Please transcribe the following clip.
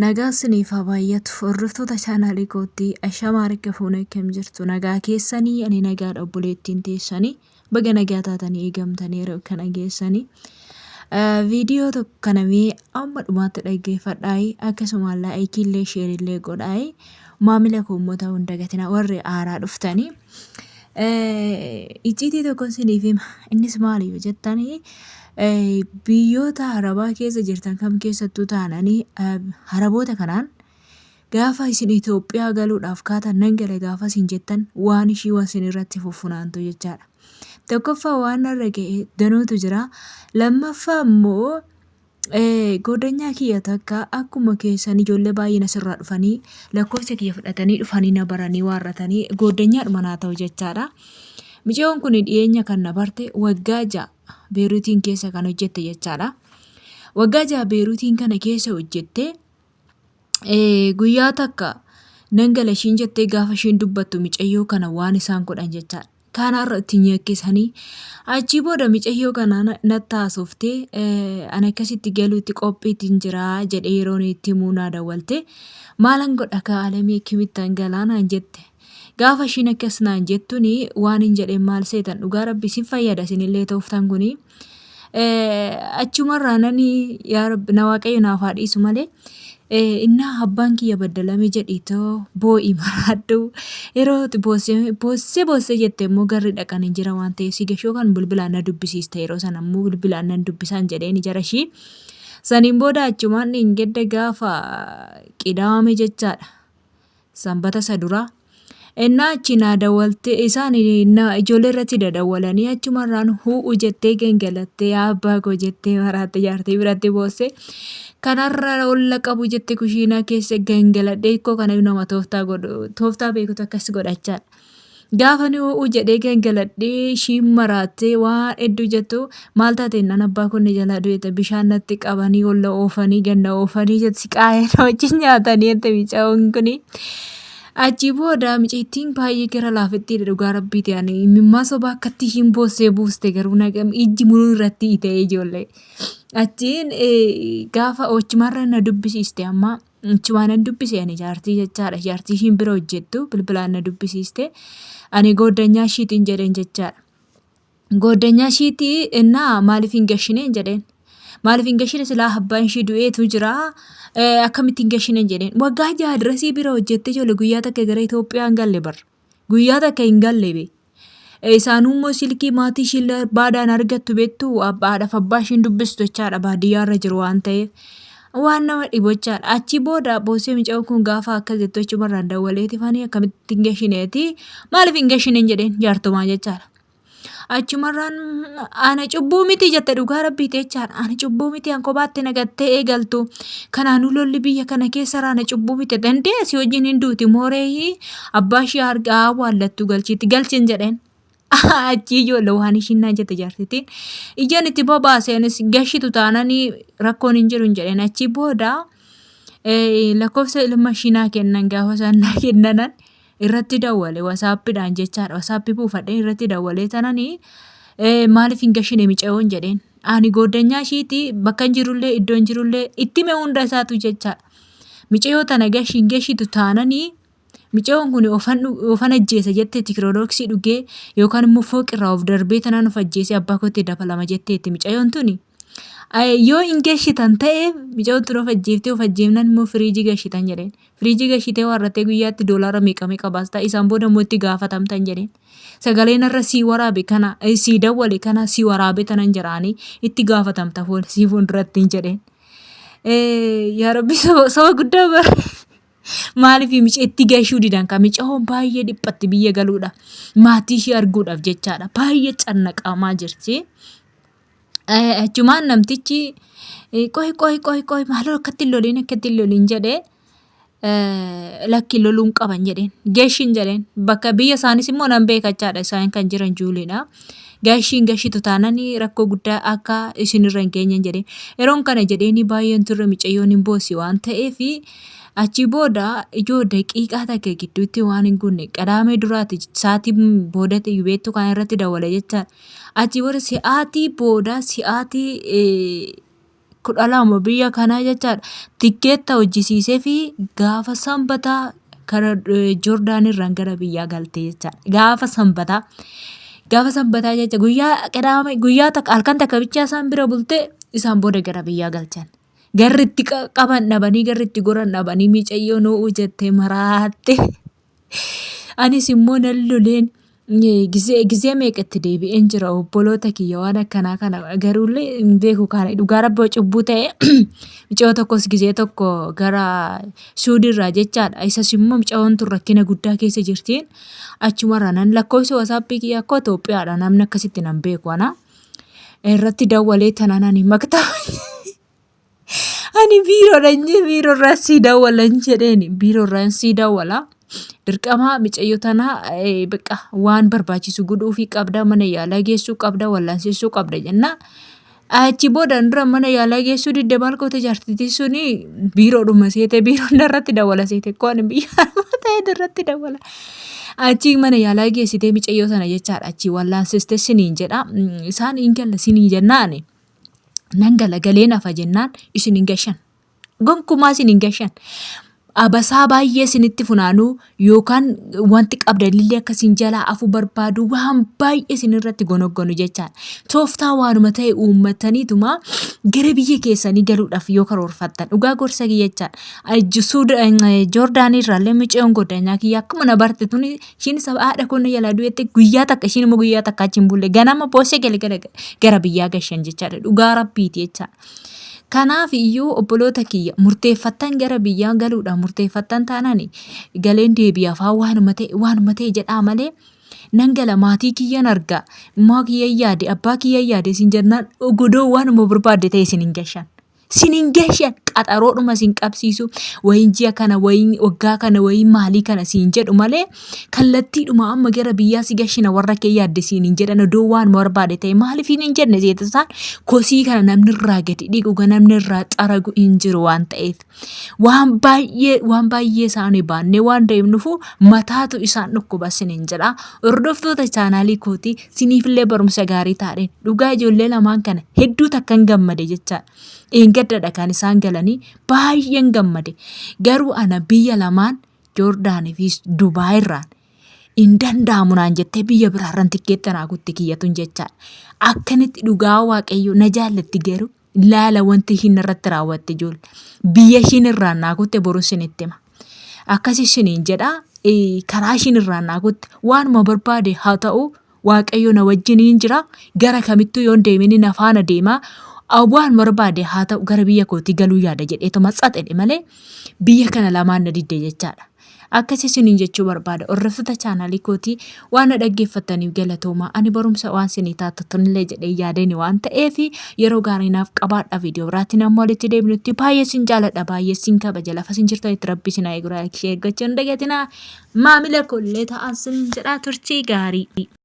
Nagaa isiniif haa baay'atu hordoftoota chaanaalii kootti ashamaa harka fuune akkam jirtu nagaa keessanii ani nagaadha obboleettiin teessanii baga nagaa taatanii eegamtanii yeroo kana geessanii viidiyoo tokko kana mee amma dhumaatti dhaggeeffadhaayi akkasuma laayikiillee sheerillee godhaayi maamila koo immoo ta'uu hin dagatinaa warri haaraa dhuftanii. Icciitii tokkon isiniif hima. Innis maali yoo jettanii biyyoota Arabaa keessa jirtan kam keessattuu taananii Araboota kanaan gaafa isin Itoophiyaa galuudhaaf kaatan nan gala gaafa isin jettan waan ishii waan isin irratti fuffunaantu jechaadha. Tokkoffaa waan narra ga'e danuutu jira. Lammaffaa immoo Goodanyaa kiyya takka akkuma keessan ijoollee baay'een asirraa dhufanii lakkoofsa kiyya fudhatanii dhufanii na baranii waarratanii gooddanyaadhuma naa ta'u jechaadha. Mucayyoon kun dhiyeenya kan na barte waggaa 6 Beeruutiin keessa kan hojjette jechaadha. Waggaa 6 Beeruutiin kana keessa hojjette guyyaa takka nan gala ishiin jettee gaafa ishiin dubbattu mucayyoo kana waan isaan godhan jechaadha. Kanarra itti nyakkisanii achii booda micayyoo kana natti haasoftee ani akkasitti galuutti qophiitiin jira jedhee yeroon itti himuu naa dawwalte maalan godha kaa alamii akkamittan galaa naan jette. Gaafa ishiin akkas naan jettuni waan hin jedheen maal seetan dhugaa rabbi isin fayyada isinillee tooftan kuni. Achumarraa nani yaa rabbi na waaqayyo naaf haa dhiisu malee innaa abbaan kiyya baddalame jedhiitoo boo'i maraadhu yeroo itti boossee boossee boossee jette immoo garri dhaqan hin jira waan ta'eef si gashoo kan bilbilaan na dubbisiiste yeroo sana immoo bilbilaan nan dubbisaan jedheen jara ishii. Saniin booda achumaan hin gedda gaafa qidaame jechaadha. Sanbata isa duraa. Ennaa achi naa dawwalte isaan na ijoollee irratti dadawwalanii achumarraan hu'u jettee gangalattee yaa abbaa koo jettee maraatte jaartii biratti boosse. Kanarra olla qabu jette kushiinaa keessa gangaladhee koo kana nama tooftaa godhu tooftaa beekutu akkas godhachaadha. Gaafa ni ho'u jedhee gangaladhee ishiin maraattee waan hedduu jettu maal taate nan abbaa kun jalaa du'eeta bishaan natti qabanii olla oofanii ganna oofanii jetti siqaayeen wajjin nyaatanii jette micaa'oon kuni. Achii booda micittiin baay'ee gara laafettiidha dhugaa rabbiiti ani imimmaa sobaa akkatti ishiin boossee buuste garuu naqam ijji muruu irratti ita'ee ijoollee. Achiin gaafa ochumarra na dubbisiiste amma Achumaan nan dubbise ani jaartii jechaadha. Jaartii ishiin bira hojjettu bilbilaan na dubbisiiste. Ani gooddanyaa ishiitiin jedheen jechaadha. Gooddanyaa ishiitii innaa maaliif hin gashineen jedheen. Maaliif hin gashine silaa abbaan ishii du'eetu jira. Akkamitti hin gashineen jedheen. Waggaa jaha dirasii bira hojjettee ijoollee guyyaa takka gara Itoophiyaa hin galle bar. Guyyaa takka hin galle bee. Isaanuu immoo silkii maatii ishii barbaadaan argattu beektu haadhaaf abbaa ishiin dubbistu jechaadha baadiyyaa irra jiru waan ta'eef. Waan nama dhibu jechaadha. Achi booda boosee mucaan kun gaafa akkas jettu achumarraan dawwaleeti fanii akkamitti hin gashineeti maaliif hin gashine jedheen jaartumaa jechaadha. Achumarraan ana cubbuu miti jette dhugaa rabbiiti jechaadha. Ana cubbuu miti an kophaatti nagattee eegaltu. Kanaanuu lolli biyya kana keessa ana cubbuu miti dandee si wajjin hin duuti mooreeyi abbaa ishee argaa awwaallattu galchiitti galchin jedheen. Achii ijoollee waan ishiin naan jette jaartittiin. Ijaan itti bobaase anis gashitu taananii rakkoon hin jiru hin jedheen. Achii booda lakkoofsa ilma ishii naa kennan gaafa isaan naa kennanan irratti dawwale wasaappiidhaan jechaadha. Wasaappii buufadhee irratti dawwalee tananii maaliif hin gashine micayoon jedheen. Ani gooddanyaa ishiiti bakka hin jirullee iddoo hin jirullee itti hime hunda isaatu jechaadha. Micayoo tana gashi hin gashitu taananii micayoon kun ofan ajjeesa jetteetti kiroorooksii dhugee yookaan immoo fooqirraa of darbee tanaan of ajjeesee abbaa kootti dabalama jetteetti micayoon tuni. Yoo hin gashitan ta'e micayoon tun of ajjeeftee of ajjeefnaan immoo firiijii gashitan jedheen. Firiijii gashitee waarrattee guyyaatti doolaara meeqa meeqa baasta isaan booda immoo itti gaafatamtan jedheen. Sagaleen irra sii waraabe kana sii dawwale kana sii waraabe tanan jedhaanii itti gaafatamta sii fuulduratti hin jedheen. Yaa Rabbi saba guddaa bara. Maaliif miceetti gashuu didan ka micahoon baay'ee dhiphatti biyya galuudha. Maatii ishee arguudhaaf jechaadha. Baay'ee cannaqamaa jirti. Achumaan namtichi qoy qoy qoy qoy maaloo akkatti hin loliin akkatti hin loliin jedhee lakki loluun qaban jedheen geshin jedheen bakka biyya isaanis immoo nan beekachaadha isaan kan jiran juuliidha. Gashiin gashitu taanaan rakkoo guddaa akka isinirra hin geenye jedheen yeroon kana jedheeni baay'een turre micayyoon hin boossi waan ta'eef achi booda ijoo daqiiqaa takka gidduutti waan hin guunne qadaamee duraati sa'aatii boodatti beektu kan irratti dawwale jechaadha. Achii booda si'aatii booda si'aatii 12 biyya kanaa jechaadha. Tikkeetta hojjisiisee fi gaafa sanbataa kara Joordaan irraan gara biyyaa galte jechaadha. Gaafa sanbataa. Gaafa sanbataa jecha guyyaa qidaame guyyaa takka halkan takka bichaa isaan bira bultee isaan booda gara biyyaa galchan. Garri itti qaban dhabanii garri itti goran dhabanii micayyoo nu'u jettee maraatte. Anis immoo nan loleen gizee gizee meeqa itti deebi'een jira obboloota kiyya waan akkanaa kana garuullee hin beeku kana dhugaa rabboo cubbuu ta'e mucayyoo tokkos gizee tokko gara suudiirraa jechaadha isas immoo mucayyoon tun rakkina guddaa keessa jirtiin achumarraa nan lakkoofsa wasaappii kiyya akkoo Itoophiyaadha namni akkasitti nan beeku ana irratti dawwalee tanaan ani maktaa Ani biiroodha inni biiroorraa sii dawwalan jedheen biiroorraan sii dawwala. Dirqama micayyoo tana bakka waan barbaachisu godhuufii qabda mana yaalaa geessuu qabda wallaansisuu qabda jenna. Achi booda dura mana yaalaa geessuu didde maal goote jaartittii suni biiroodhuma seete biiroon irratti dawwala seete koo ani biyya arabaa ta'e irratti dawwala. Achi mana yaalaa geessitee micayyoo tana jechaadha achi wallaansiste siniin jedha. Isaan hin galla siniin jennaani. Nan gala galeen hafa jennaan isin hin gashan. Gonkumaa isin hin gashan. Abasaa baay'ee isinitti funaanuu yookaan wanti qabdanillee akka isin jalaa hafu barbaadu waan baay'ee isin irratti gonoggonu jechaadha. Tooftaa waanuma ta'e uummataniituma gara biyya keessanii galuudhaaf yoo karoorfattan dhugaa gorsa kiyya jechaadha. Joordaanii irraallee mucayoon goddanyaa kiyya akkuma na barte tuni Ishiin saba haadha koo na jalaa du'etti guyyaa takka ishiin immoo guyyaa takka achi hin bulle ganama boossee galgala gara biyyaa gashan jechaadha dhugaa rabbiiti jechaadha. Kanaaf iyyuu obboloota kiyya murteeffattan gara biyyaa galuudhaan murteeffattan taanaan galeen deebi'aafaa waanuma ta'e waanuma ta'e jedhaa malee nan gala maatii kiyyan arga immoo kiyyan yaade abbaa kiyyan yaade isin jennaan godoo waanuma barbaadde ta'e isin hin gashan. Sin hin gashan qaxaroodhuma sin qabsiisu wayiin ji'a kana wayiin waggaa kana wayiin maalii kana siin jedhu malee kallattiidhuma amma gara biyyaa si gashina warra kee yaadde siin hin jedhan odoo waan barbaade ta'e maaliif hin jenne seeta isaan kosii kana namni irraa gadi dhiqu kan namni irraa xaragu hin jiru waan ta'eef waan baay'ee waan baay'ee isaanii baannee waan deemnufu mataatu isaan dhukkuba siniin jedha hordoftoota chaanaalii kootii Siniifillee barumsa gaarii taadheen. Dhugaa ijoollee lamaan kana hedduu takkan gammade jechaadha. Dheengaddadha kan isaan galanii baay'een gammade. Garuu ana biyya lamaan Joordaanii fi Dubaay irraan hin danda'amu naan jettee biyya biraarran tikkeetta naa kutte kiyyatun jechaadha. Akkanitti dhugaa waaqayyo na jaallatti garuu laala wanti ishiin irratti raawwatte ijoolle. Biyya ishiin irraan naa kutte boru isinitti hima. Akkas isiniin jedha karaa ishiin irraan naa kutte waanuma barbaade haa ta'u waaqayyo na wajjiniin jira gara kamittuu yoon deemini na faana deema waan barbaade haa ta'u gara biyya kootii galuu yaada jedheetuma tsaxedhe malee biyya kana lamaan na didde jechaadha. Akkas isiniin jechuu barbaada. Hordoftoota chaanaalii kootii waan na dhaggeeffattaniif galatoomaa. Ani barumsa waan isinii taatutunillee jedhee yaadeen waan ta'eef yeroo gaarii naaf qabaadha. Viidiyoo biraatiin amma walitti deebinutti baay'ee isin jaaladha. Baay'ee isin kabaja. Lafa isin jirtanitti rabbi isin haa eegu. Like share gochuu hin dagatinaa. Maamila koollee ta'aa isin jedhaa turtii gaarii.